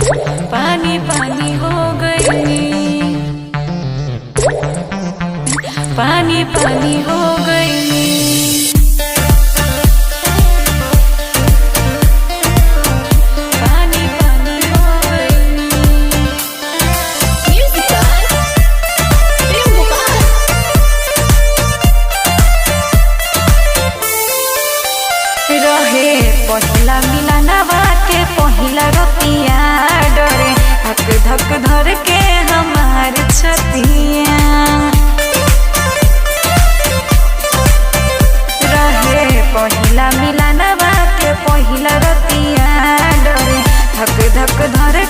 पानी पानी हो गई, पानी पानी हो गई। पानी पानी हो गई। Music by Prem Gopal. रहे पहिला मिलनवा के पहिला रतिया, डरे धक धक धर के हमार छतिया। रहे पहिला मिलनवा के पहिला रतिया, डरे धक धक धर